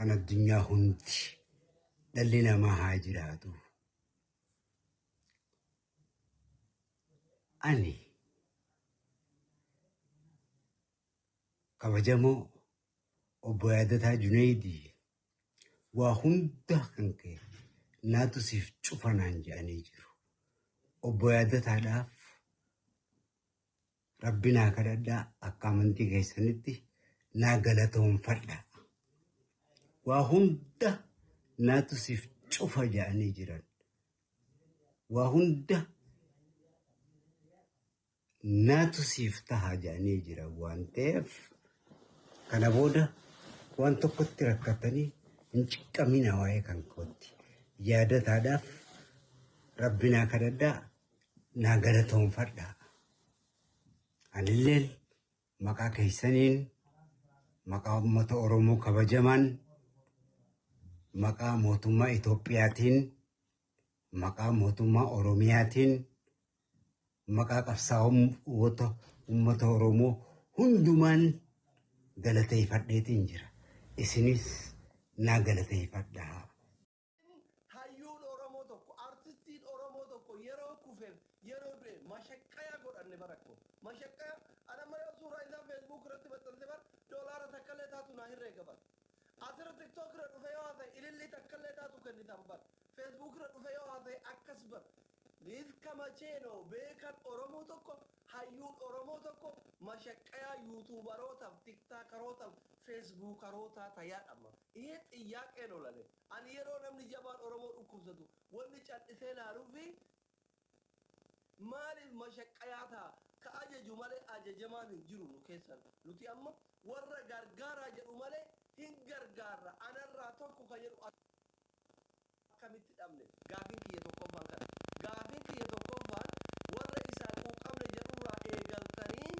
Kan addunyaa hundi dhalli namaa haa jiraatu. Ani kabajamoo obbo Yaadataa Junaydii waa hunda kan ka'e naatu siif cufa naan jedhanii jiru. Obbo Yaadataadhaaf Rabbi naa kadhadhaa, akka amantii keessanitti naa galatoonfadhaa. Waa hunda naatu siif cufa jedhanii jiran. Waa hunda naatu siif taha jedhanii jiran waan ta'eef, kana booda waan tokkotti rakkatanii hin ciqqamina waa'ee kan kootti. Yaadataadhaaf Rabbi naa kadhadhaa, naa galatoonfadhaa. Anilleen maqaa keessaniin, maqaa uummata Oromoo kabajamaan, maqaa mootummaa Itoophiyaatiin, maqaa mootummaa Oromiyaatiin, maqaa qabsaa'ota uummata Oromoo hundumaan galateeffadheetiin jira. Isinis naa galateeffadhaa. Hayyuun Oromoo tokko, artistiin Oromoo tokko yeroo kufeef yeroo du'e mashaqqaya godhanne barakko. Mashaqqaya an amma yoo suuraa isaa Facebook irratti maxxanse bar doolaara takkallee taatu naa herreega bar. Asirra TikTok irra dhufe yoo haasa'e ilillii takkallee taatu kennitan bar. Facebook irra dhufe yoo haasa'e akkas bar. Iska machee ነው beekan Oromoo tokko, hayyuun Oromoo tokko mashaqqayaa YouTuberootaaf, TikTokerootaaf, Facebookerootaa tayaadha. ይሄ ጥያቄ ነው ለኔ. Ani yeroo namni jabaan Oromoo dhukkubsatu wanni cal'isee laaluu fi maaliif mashaqqayaa ta'a? Ka ajaju malee ajajamaan hin jiru nu keessan. Nuti amma warra gargaaraa jedhu malee hin gargaarra anarraa tokko ka jedhu akkamitti dhabne? Gaafiin kiyya tokkoffaan kana. Gaafiin kiyya tokkoffaan, warra isaa quuqamne jedhurraa eegaltanii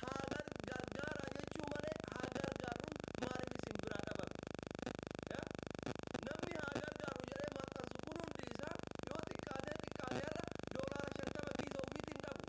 haa gargaaraa jechuu malee haa gargaarruun maaliif isin biraa dhabame? Namni haa gargaaru jedhee maxxansu kun hundi isaa yoo xiqqaatee xiqqaatee irra $50 kiisa ofiitiin dhabu.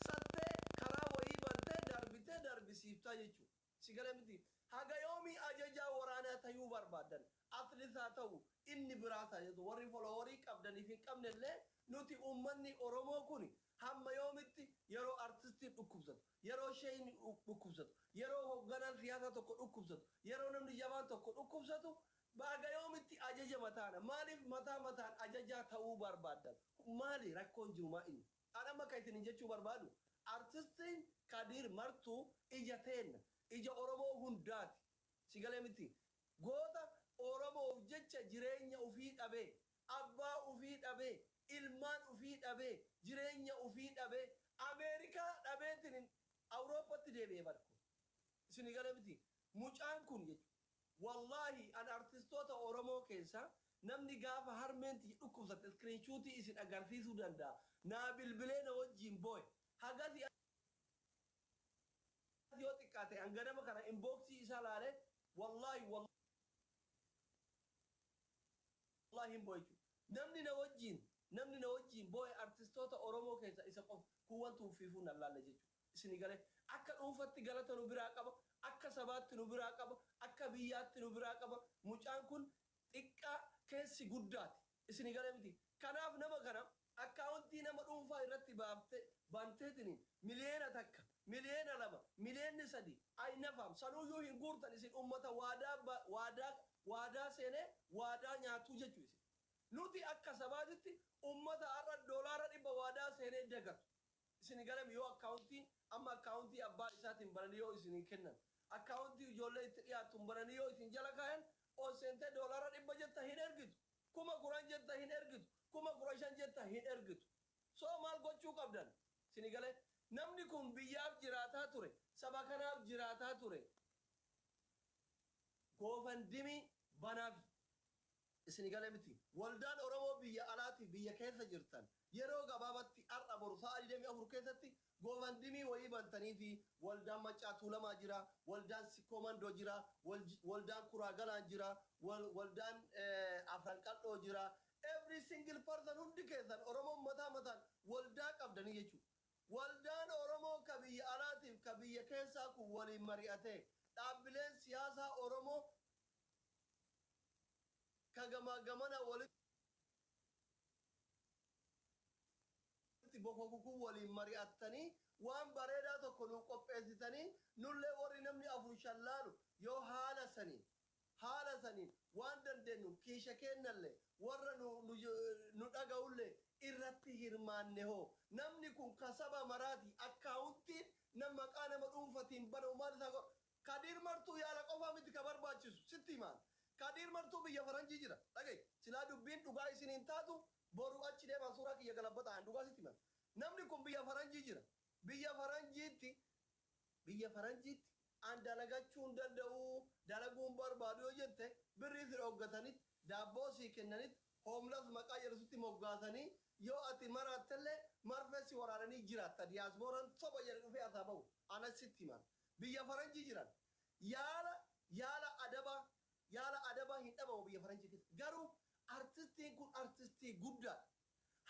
Sattee karaa wayii bantee darbitee darbisiiftaa jechuudha. Si galee miti? Haga yoomii ajajaa waraanaa tayuu barbaadan? Atlis haa ta'u, inni biraas haa jedhu, warri followerii qabdaniif hin qabne illee, nuti uummanni Oromoo kun hamma yoomitti yeroo artistiin dhukkubsatu, yeroo sheeyni dhukkubsatu, yeroo hoogganaan siyaasaa tokko dhukkubsatu, yeroo namni jabaan tokko dhukkubsatu, haga yoomitti ajaja mataana? Maaliif mataa mataan ajajaa ta'uu barbaadan? Maali rakkoon jiru? Maa inni? An amma kan isin jechuu barbaadu, artistiin Kadiir Martuu ija teenna, ija Oromoo hundaati. Si galee miti? Goota Oromoof jecha jireenya ufii dhabee, abbaa ufii dhabee, ilmaan ufii dhabee, jireenya ufii dhabee, Ameerikaa dhabeetiin Awurooppatti deebi'ee barko. Isin galee miti? Mucaan kun jechuudha. Wallaahi, an artistoota Oromoo keessaa namni gaafa harmeen dhukkubsatte screenshotii isin agarsiisuu danda'a. Naa bilbilee na wajjin boo'e. Hagasi yoo xiqqaate hanganama kana inboxii isaa laale, wallaahi wallaahi hin boo'e jechuudha. Namni na wajjin boo'e artistoota Oromoo keessa isa qofa, kuuwantu uffiifuu nan laalle jechuudha. Isin galee, akka dhuunfatti galata nu biraa qaba, akka sabaatti nu biraa qaba, akka biyyaatti nu biraa qaba. Mucaan kun xiqqaa keessi guddaati. Isin galee miti? Kanaaf nama kana accountii nama dhuunfaa irratti baafte banteetiniin 1 miliyoona, 2 miliyoona, 3 miliyoonni aynafaam sanuyyuu hin guurtan. Isin ummata waadaa waadaa waadaa seenee waadaa nyaatuu jechuu isin. Nuti akka sabaatitti ummata har'a $100 waadaa seenee dagatu. Isin galame? Yoo accountii amma accountii abbaa isaatiin bananii yoo isin kennan, accountii ijoollee itti dhiyaatun bananii yoo isin jala kaayan, ol seentee $100 jetta hin ergitu, 10,000 jetta hin ergitu, 15,000 jetta hin ergitu. So maal gochuu qabdan? Isin galee, namni kun biyyaaf jiraataa ture, saba kanaaf jiraataa ture. GoFundMe banaaf. Isin galee miti? Waldaan Oromoo biyya alaati biyya keessa jirtan yeroo gabaabatti, har'a boru sa'a 24 keessatti GoFundMe wayii bantanii fi waldaan Maccaa Tuulamaa jira, waldaan Sikkoomandoo jira, waldaan Kuraagalaan jira, waldaan Afran Qal'oo jira. Every single person, hundi keessan Oromoon mataa mataan waldaa qabdanii jechuudha. Waldaan Oromoo ka biyya alaatiif ka biyya keessaa kun waliin mari'atee, dhaabbileen siyaasaa Oromoo Ka gamaa gamana walitti bokokukuu waliin mari'attanii waan bareedaa tokko nuu qopheessitanii, nullee warri namni afur shan laalu yoo haala saniin, haala saniin waan dandeenyu kiisha kennallee warra nu dhaga'ullee irratti hirmaanne hoo, namni kun kasaba maraati. Akkaawuntiin nam maqaa nama dhuunfatiin banamu maal isaa godha? Kadiir Martuu yaala qofaa miti ka barbaachisu, sitti himaan. Kadiir Martuu biyya faranjii jira. Dhaga'i, silaa dubbiin dhugaa isiniin taatu boru achi deemaa suuraa kiyya galabbataa. Dhugaa sitti himan, namni kun biyya faranjii jira. Biyya faranjiitti an dalagachuu hin danda'u, dalaguun barbaadu yoo jette, birrii si dhooggatanitti, daabboo sii kennanitti, homeless maqaa jedhusitti moggaasanii, yoo ati maraattellee marfee si waraananii jiraatta. Diyaaspooraan soba jedhe dhufee asaa bahu. Anas sitti himan, biyya faranjii jiran yaala adabaa, yaala adabaa hin dhabamu biyya faranjii keessa. Garuu artistiin kun artistii guddaadha.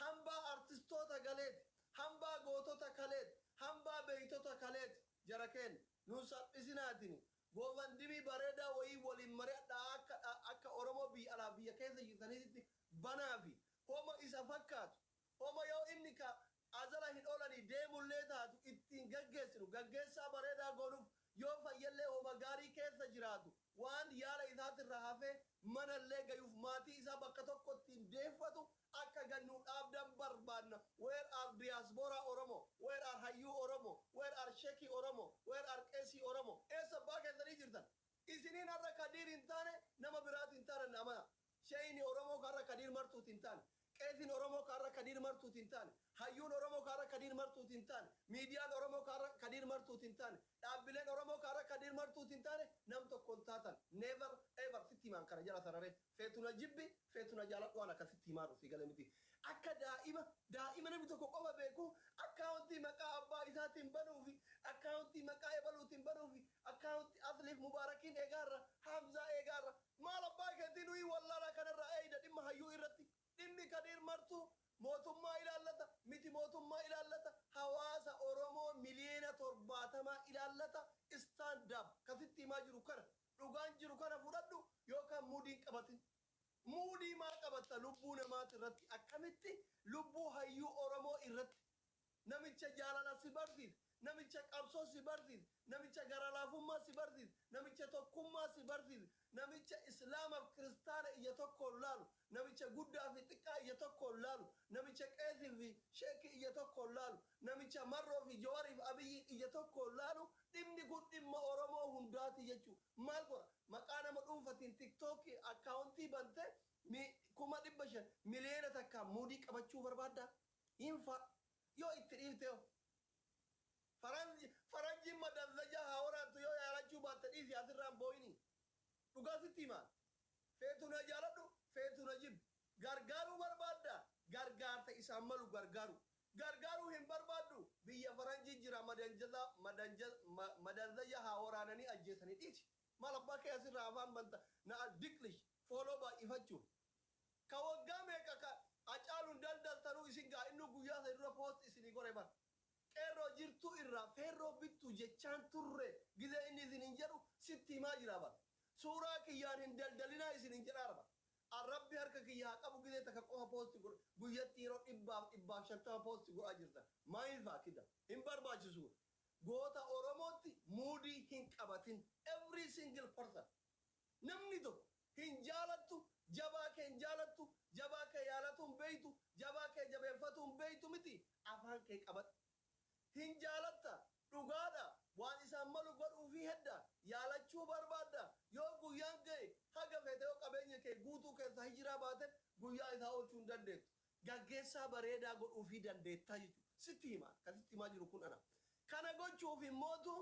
Hambaa artistoota galeeti, hambaa gootota kaleeti, hambaa beeytota kaleeti. Jara keenya nun salphisinaatini GoFundMe bareedaa wayii waliin mari'adhaa, akka Oromoo biyya alaa biyya keessa jirtanitti banaa fi homa isa fakkaatu, homa yoo inni ka azala hin oolanii deemullee taatu ittiin gaggeessinu, gaggeessaa bareedaa goonuuf, yoo fayyallee homa gaarii keessa jiraatu, waan yaala isaatirra hafee manallee gayuuf, maatii isaa bakka tokko ittiin deeffatu akka gannuu dhaabdan barbaanna. Where are diaspora Oromo? Where are hayyuu Oromo? Where are sheki Oromo? Where are qeesii Oromo? Eessa abbaa keessanii jirtan? Isiniin har'a Kadiir hin taane, nama biraati hin taane. Amana sheeyini Oromoo ka har'a Kadiir Martuuti hin taane, qeesiin Oromoo ka har'a Kadiir Martuuti hin taane, hayyuun Oromoo ka har'a Kadiir Martuuti hin taane, miidiyaan Oromoo ka har'a Kadiir Martuuti hin taane, dhaabbileen Oromoo ka har'a Kadiir Martuuti hin taane, nam tokko hin taatan. Never ever. Sitti himaan kana jala sararee, feetuna jibbi, feetuna jaaladhu, waan akkasitti himaa dhufi gale miti. Akka daa'ima namni tokko qofa beeku akkaawuntii maqaa abbaa isaatiin banuufi, akkaawuntii maqaa ebaluutiin banuufi, akkaawuntii Asliif Mubaarakiin eegaarra, Hamzaa eegaarra, maal abbaa keetii nuyi wallaalaa kanarraa eeyda. Dhimma hayyuu irratti, dhimmi Kadiir Martuu mootummaa ilaallata miti, mootummaa ilaallata, hawaasa Oromoo 70 miliyoona ilaallata. Stand up. Kasitti himaa jiru kana, dhugaan jiru kana fudhadhu yookaan muudii hin qabatin. Muudii maa qabatta lubbuu namaati irratti? Akkamitti lubbuu hayyuu Oromoo irratti, namicha jaalala si barsiise, namicha qabsoo si barsiise, namicha garalaafummaa si barsiise, namicha tokkummaa si barsiise, namicha Islaamaaf Kiristaana ija tokkoon laalu, namicha guddaa fi xiqqaa ija tokkoon laalu, namicha qeesii fi sheekii ija tokkoon laalu, namicha Marroo fi Jawariif Abiyyi ija tokkoon laalu, dhimmi kun dhimma Oromoo hundaati jechuu maal godha? Maqaa nama dhuunfatiin TikTokii akkaawuntii bante 500,000, 1 miliyoona muudii qabachuu barbaaddaa hinfa. Yoo itti dhiifte hoo? Faranjiin madazajaa haa waraantu, yoo yaalachuu baatte dhiisi, asirraan boo'ini. Dhugaa sitti himaa, feetu na jaaladhu, feetu na jibbi, gargaaruu barbaadda, gargaarsa isaan malu gargaaru. Gargaaruu hin barbaaddu, biyya faranjii jira, madanzaja haa waraananii ajjeesanii dhiisi. Maal abbaa kee asirraa afaan banta na diklish fooloo baay'ifachuuf? Ka waggaa meeqa ka Acaaluun daldaltanuu isin gaa inni guyyaa isa dura post isinii godhe bara. Qeerroo jirtuu irraa feerroo bittu jechaan turre. Gizee inni isin hin jedhu sitti himaa jira bara. Suuraa kiyyaan hin daldalinaa isin hin jedhaa bara. Arrabbi harka kiyya haa qabu, gizee takka qofa post godhe, guyyatti yeroo dhibbaaf 150 post godhaa jirtan. Maayil faakida hin barbaachisu. Goota Oromootti muudii hin qabatin. Every single person, namni tokko hin jaalattu, jabaa kee hin jaalattu, jabaa kee yaalatu hin beeytu, jabaa kee jabeeffatu hin beeytu miti, afaan kee qabadhu. Hin jaalatta, dhugaadha, waan isaan malu godhuufi hedda, yaalachuu barbaadda, yoo guyyaan ga'e, haga feete yoo qabeenya kee guutuu keessaa hijiraa baate, guyyaa isaa oolchuu hin dandeettu. Gaggeessaa bareedaa godhuufii dandeettaa jechuudha. Sitti himaa, kan sitti himaa jiru kun ana. Kana gochuuf immootu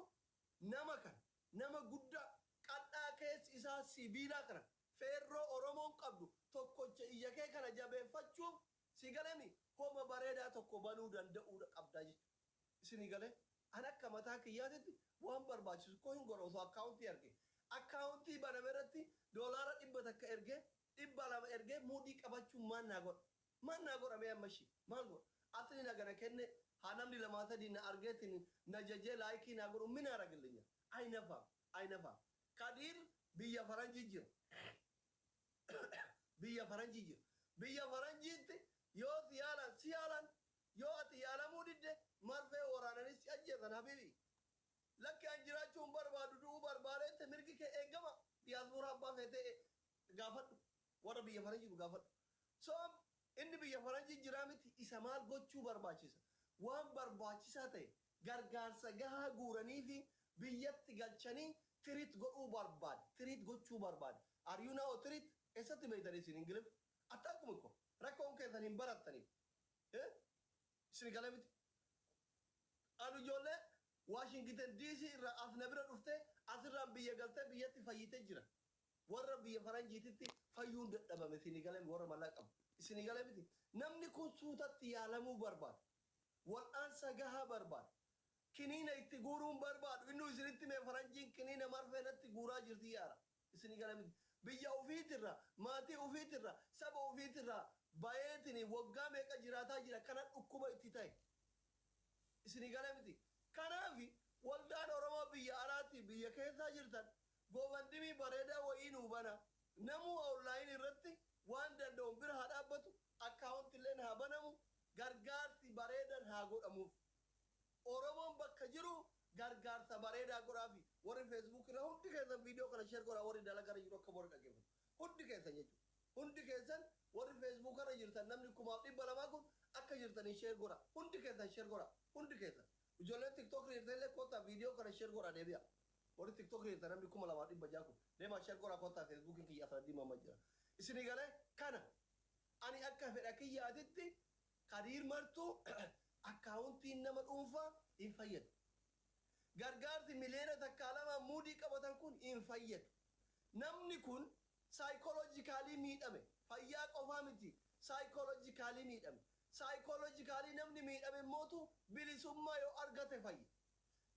nama kana, nama guddaa qal'aa keessi isaa sibiilaa kana, feerroo Oromoon qabdu tokkocha iyya kee kana jabeeffachuuf, si galemi, homa bareedaa tokko banuu danda'uudha qabdaa jechuudha. Isinii galee, an akka mataa kiyyaatitti waan barbaachisu koo hin godha. Osoo akkaawuntii arge, akkaawuntii baname irratti $100 ergee, 200 ergee, muudii qabachuun maal naa godha? Maal naa godha mee ammashi? Maal godha? Asli na gana kenne haa namni lamaa sadii na argeetiin na jajee like naa godhu mina aragillinya. Aynafa aynafa, Kadiir biyya faranjii jira. Biyya faranjii jira. Biyya faranjiitti yoo si yaalan si yaalan, yoo ati yaalamuu didde marfee waraananii si ajjeesan. Habiibi, lakki, an jiraachuu hin barbaadu, du'uu barbaadeette, mirgi kee eegama. Diyaaspooraa abbaa feetee gaafadhu, warra biyya faranjii gaafadhu. So inni biyya faranjii jiraa miti, isa maal gochuu barbaachisa? Waan barbaachisaa ta'e gargaarsa gahaa guuranii fi biyyatti galchanii treat godhuu barbaada, treat gochuu barbaada. Are you now treat? Eessatti beeytan isin Ingilif attaaquma ko rakkoon keessan hin barattaniif isin galee miti. Anu ijoollee Washington DC irraa as na bira dhuftee, asirraan biyya galtee biyyatti fayyitee jira. Warra biyya faranjiititti fayyuun dadhabame, isinii galee, warra mallaqa qabu. Isinii galee miti. Namni kun suutatti yaalamuu barbaada. Wal'aansa gahaa barbaada. Kiniina itti guuruun barbaadu. Inni isinitti mee faranjiin kiniina marfee natti guuraa jirti yaara. Isinii galee miti. Biyya ofiitirra, maatii ofiitirra, saba ofiitirra bayeetini waggaa meeqa jiraataa jira, kana dhukkuba itti ta'e. Isinii galee miti. Kanaaf waldaan Oromoo biyya alaatti biyya keessaa jirtan, GoFundMe bareedaa wayii nuu bana. Namuu online irratti waan danda'u bira haa dhaabbatu, account illeen haa banamu, gargaarsi bareedan haa godhamuuf. Oromoon bakka jiru gargaarsa bareedaa godhaafi. Warri Facebook irra hundi keessan viidiyoo kana share godhaa, warri dalagaa jiru akka warri dhaggeeffatu. Hundi keessan jechuudha. Hundi keessan warri Facebook irra jirtan, namni 2,200 kun akka jirtanii share godha. Hundi keessan share godha. Hundi keessan. Ijoolleen TikTok irra illee kottaa viidiyoo kana share godhaa deebi'a. Warri TikTok irra namni 2,600 kun deemaa share godhaa, kottaa. Facebookiin kiyya afran diimaa jira. Isinii galee? Kana ani akka fedha kiyyaatitti Kadiir Martuu accountiin nama dhuunfaa hin fayyadu. Gargaarsi miliyoona 1, 2 muudii qabatan kun hin fayyadu. Namni kun psychologically miidhame. Fayyaa qofaa miti, psychologically miidhame. Psychologically namni miidhame mootu bilisummaa yoo argate fayya.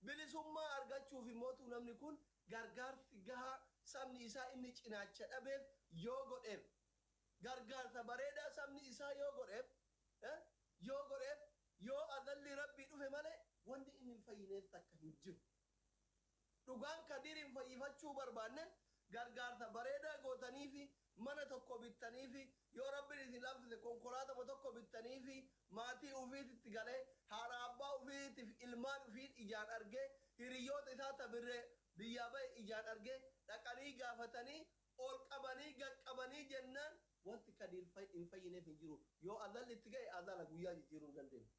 Bilisummaa argachuuf immootu namni kun gargaarsi gahaa sabni isaa inni cinaacha dhabeef yoo godheef, gargaarsa bareedaa sabni isaa yoo godheef, yoo godheef, yoo azalli Rabbii dhufe malee wanni inni hin fayyineef takka hin jiru. Dhugaan Kadirin fayyifachuu barbaanne, gargaarsa bareedaa gootanii fi mana tokko bittanii fi yoo Rabbiin isin laaffise konkolaatama tokko bittanii fi maatii ufiititti galee, haadha abbaa ufiitiif ilmaan ufiin ijaan argee, hiriyoota isaa tabirree biyyaa bahe ijaan argee, dhaqanii gaafatanii ol qabanii gaqqabanii jennaan, wanti Kadiir hin fayyineef hin jiru. Yoo azalli itti ga'e, azala guyyaa jijjiiruu hin dandeenyu.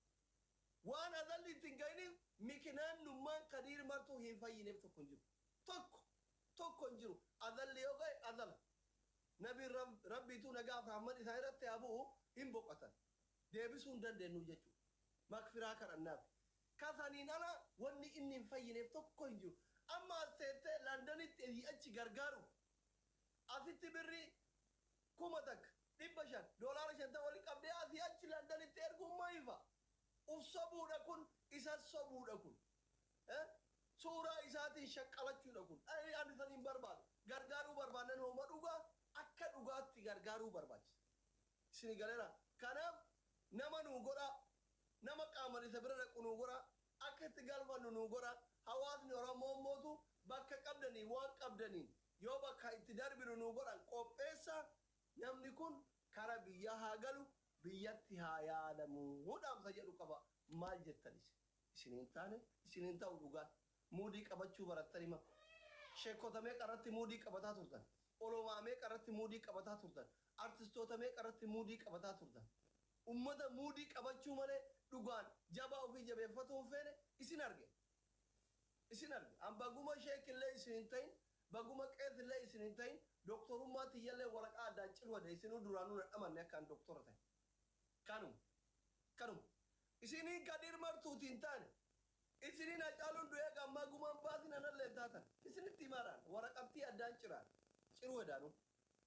Waan azalli itti hin ga'iniif mikinaan nummaan Kadiir Martuu hin fayyineef tokko hin jiru. Tokko tokko hin jiru. Azalli yoo ga'e azala. Nabiin Rabbiitu nagaaf rahman isaa irratti haa bu'u hin boqotan. Deebisuu hin dandeenyu jechuudha. Makfiraa kadhannaaf. Kasaniin ala wanni inni hin fayyineef tokko hin jiru. Amma as teettee Londonitti achi gargaaruuf asitti birrii 1,500, $50 waliin qabdee asii achi Londonitti erguun maayifa? Uf sobuudha kun, isa sobuudha kun. Suuraa isaatiin shaqqalachuudha kun. Ani saniin barbaadu. Gargaaruu barbaannan hooma dhugaa akka dhugaatti gargaaruu barbaachisa. Isin galeera. Kanaaf nama nuu godhaa. Nama qaaman isa bira dhaqu nuu godhaa. Akka itti galfannu nuu godhaa. Hawaasni Oromoo mootu bakka qabdanii waan qabdaniin yoo bakka itti darbinu nuu godhan qopheessa. Namni kun kara biyyaa haa galu, biyyatti haa yaalamu dhaamsa jedhu qaba. Maal jettanis? Isiniin taane, isiniin ta'u dhugaan. Muudii qabachuu barattanii ma? Sheekota meeqa irratti muudii qabataa turtan? Olomaa meeqa irratti muudii qabataa turtan? Artistoota meeqa irratti muudii qabataa turtan? Ummata muudii qabachuu malee dhugaan jabaa ofii jabeeffatuu hin feene isin arge. Isin arge. An baguma sheekillee isin hin ta'in, baguma qeesillee isin hin ta'in, doktorummaa tiyyallee waraqaa addaan cirwade, isinuu duraanuu na dhamanne akka an doktora ta'e. Kanuma. Kanuma. Isiniin Kadiir Martuutiin taane. Isiniin Hacaaluun du'ee gammaa gumaan baasin anallee taatan. Isinitti himaadhaan waraqattii addaan ciraan. Ciruu edaanu.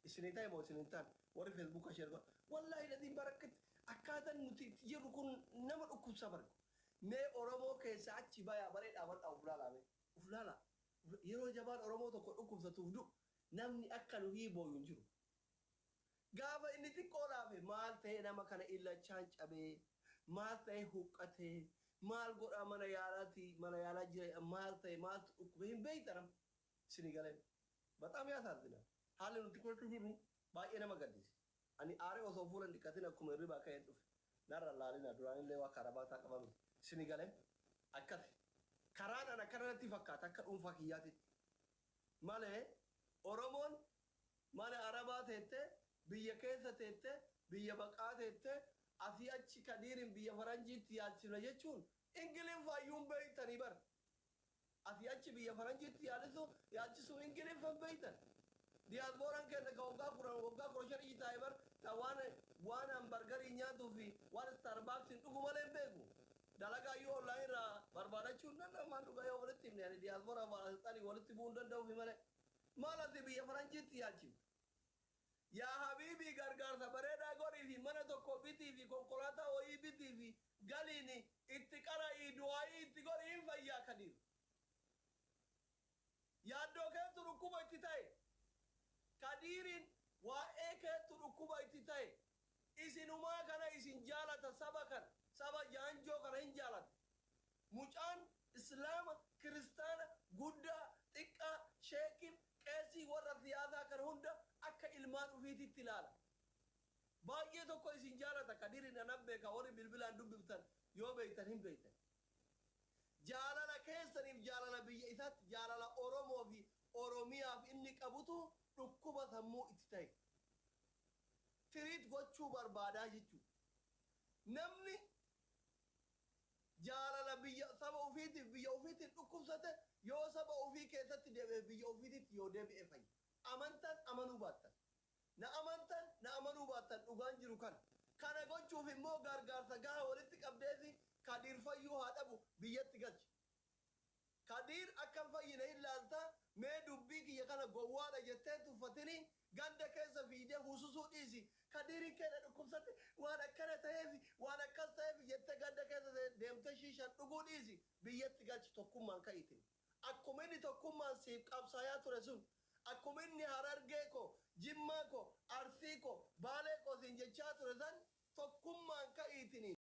Isinii ta'e moo isin hin taane? Warri Facebooka share godha. Wallaahi ladiin barakkatti akkaataan nuti itti jirru kun nama dhukkubsa bargu. Mee Oromoo keessa achi bayaa baree dhaabadhaa, uf laalaa mee. Uf laalaa. Yeroo jabaan Oromoo tokko dhukkubsatuuf du'u namni akka nu hiibooyu hin jiru. Gaafa inni xiqqoo laafe, maal ta'e nama kana, illachaan cabee, maal ta'e, huqqatee, maal godhaa, mana yaalaati, mana yaalaa jira, maal ta'e, maaltu dhukkube hin beeytan. Isinii galee? በጣም ያሳዝናል. Haalli nuti keessa jirru baay'ee nama gaddisiisa. Ani aaree osoo fuula hin dhiqatin akkuma hirribaa ka'een dhufe. Narra laalina, duraanillee waa karabaataa qabame. Sini galee akkasi. Karaan an akkana natti fakkaata akka dhuunfaa kiyyaatitti. Malee Oromoon mana Arabaa teettee, biyya keessa teettee, biyya baqaa teettee, asii achi Kadiirin biyya faranjiitti yaalchifna jechuun Ingiliffaayyuu hin beeytanii bar. Asii achi biyya faranjiitti yaalisu yaalchisuu Ingiliffa hin beeytan. Diyaaspooraan keenya ka waggaa 10, waggaa 15 iji taa'e bar, ta waan hamburgerii nyaatuu fi waan Starbucksiin dhugu malee hin beeku. Dalagaa iyyuu online irraa barbaadachuu hin danda'u. Maan dhugaa yoo walitti himne, ani diyaaspooraa fi walitti bu'uu hin danda'uufi malee. Maal ati biyya faranjiitti yaalchifta? Yaa habiibii, gargaarsa bareedaa godhii fi mana tokko bitii fi konkolaataa wayii bitii fi galiin itti qara'ii, du'aayii itti godhii, hin fayyaa Kadiir. Yaaddoo keetu dhukkuba itti ta'e. Kadiiriin waa'ee keetu dhukkuba itti ta'e. Isinumaa kana isin jaalata, saba kana, saba jaanjoo kana hin jaalata. Mucaan Islaama, Kiristaana, guddaa, xiqqaa, sheekiif, qeesii, warra siyaasaa kana hunda akka ilmaan ufiititti ilaala. Baay'ee tokko isin jaalata Kadiiriin, anan beeka. Warri bilbilaan dubbiftan yoo beeytan hin beeytan. Jaalala keessaniif, jaalala biyya isaatti, jaalala Oromoo fi Oromiyaaf inni qabutu dhukkuba sammuu itti ta'e. Treat gochuu barbaadaa jechuudha. Namni jaalala biyya saba ofiitiif biyya ofiitiif dhukkubsate yoo saba ofii keessatti deebi'e, biyya ofiititti yoo deebi'e fayya. Amantan, amanuu baattan. Na amantan, na amanuu baattan, dhugaan jiru kana. Kana gochuuf immoo gargaarsa gahaa walitti qabdeefi Kadiir fayyuu haa dhabu biyyatti galchi. Kadiir akka hin fayyine hin laaltaa. Mee dubbii kiyya kana gowwaadha jettee tuffatini, ganda keessa fiidee hususuu dhiisi. Kadiiriin keenya dhukkubsate, waan akkana ta'eef, waan akkas ta'eef jettee ganda keessa deemtee shiishan dhuguu dhiisi, biyyatti galchi. Tokkummaan ka'iitin. Akkuma inni tokkummaan siif qabsaayaa ture sun, akkuma inni Harargee ko, Jimmaa ko, Arsii ko, Baalee ko siin jechaa ture san, tokkummaan ka'iitini.